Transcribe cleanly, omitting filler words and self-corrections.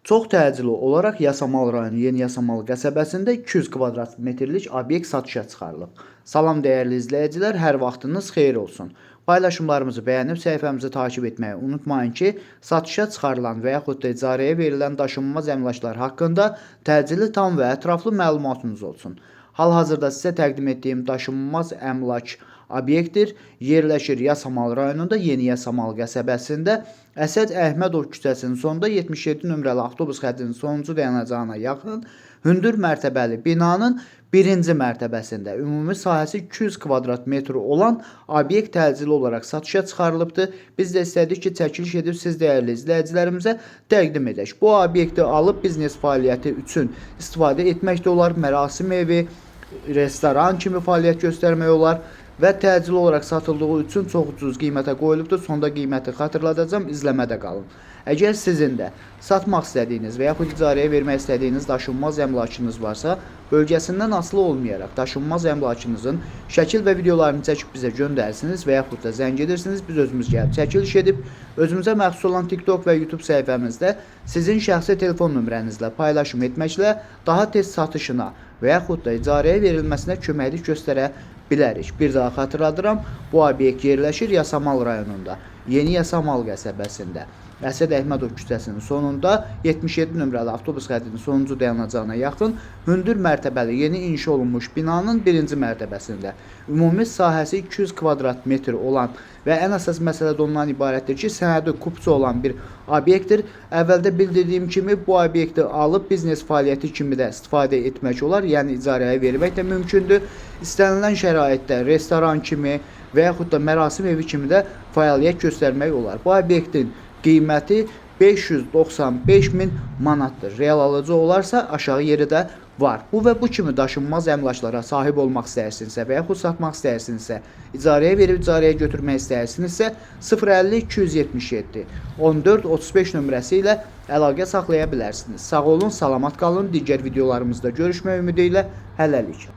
Çox təcili olaraq Yasamal rayonu Yeni Yasamal qəsəbəsində 200 kvadrat metrlik obyekt satışa çıxarılıb. Salam dəyərli izləyicilər, hər vaxtınız xeyir olsun. Paylaşımlarımızı bəyənib səhifəmizi takip etməyi unutmayın ki, satışa çıxarılan və yaxud da icarəyə verilən daşınmaz əmlaklar haqqında təcili, tam və ətraflı məlumatınız olsun. Hal-hazırda sizə təqdim etdiyim daşınmaz əmlak obyektdir. Yerləşir Yasamal rayonunda Yeni Yasamal qəsəbəsində Əsəd Əhmədov küçəsinin sonunda 77 nömrəli avtobus xəttinin sonuncu dayanacağına yaxın hündür mərtəbəli binanın birinci mərtəbəsində ümumi sahəsi 200 kvadrat metr olan obyekt təcili olaraq satışa çıxarılıbdır. Biz də istədik ki, çəkiliş edib siz dəyərli izləyicilərimizə təqdim edək. Bu obyekti alıb biznes fəaliyyəti üçün istifadə etmək də olar, mərasim evi, restoran kimi fəaliyyət göstərmək olar və təcili olaraq satıldığı üçün çox ucuz qiymətə qoyulubdur. Sonda qiyməti xatırladacağam, izləmədə qalın. Əgər sizin də satmaq istədiyiniz və yaxud icarəyə vermək istədiyiniz daşınmaz əmlakınız varsa, bölgəsindən asılı olmayaraq daşınmaz əmlakınızın şəkil və videolarını çəkib bizə göndərirsiniz və yaxud da zəng edirsiniz. Biz özümüz gəlib çəkiliş edib özümüzə məxsus olan TikTok və YouTube səhifəmizdə sizin şəxsi telefon nömrənizlə paylaşım etməklə daha tez satışına və yaxud da icarəyə verilməsinə köməklik göstərə bilərik. Bir daha xatırladıram, bu obyekt yerləşir Yasamal rayonunda, Yeni Yasamal qəsəbəsində. Əsəd Əhmədov küçəsinin sonunda 77 nömrəli avtobus xəttinin sonuncu dayanacağına yaxın hündür mərtəbəli yeni inşa olunmuş binanın birinci mərtəbəsində ümumi sahəsi 200 kvadrat metr olan və ən əsas məsələ də ondan ibarətdir ki, sənədi kupçu olan bir obyektdir. Əvvəldə bildirdiyim kimi bu obyekti alıb biznes fəaliyyəti kimi də istifadə etmək olar, yəni icarəyə vermək də mümkündür. İstənilən şəraitdə restoran kimi və yaxud da mərasim evi kimi də fəaliyyət göstərmək olar. Bu obyektin qiyməti 595 min manatdır. Real alıcı olarsa aşağı yeri də var. Bu və bu kimi daşınmaz əmlaklara sahib olmaq istəyirsinizsə və yaxud satmaq istəyirsinizsə, icarəyə verib icarəyə götürmək istəyirsinizsə 050 277 14 35 nömrəsi ilə əlaqə saxlaya bilərsiniz. Sağ olun, salamat qalın. Digər videolarımızda görüşmək ümidi ilə hələlik.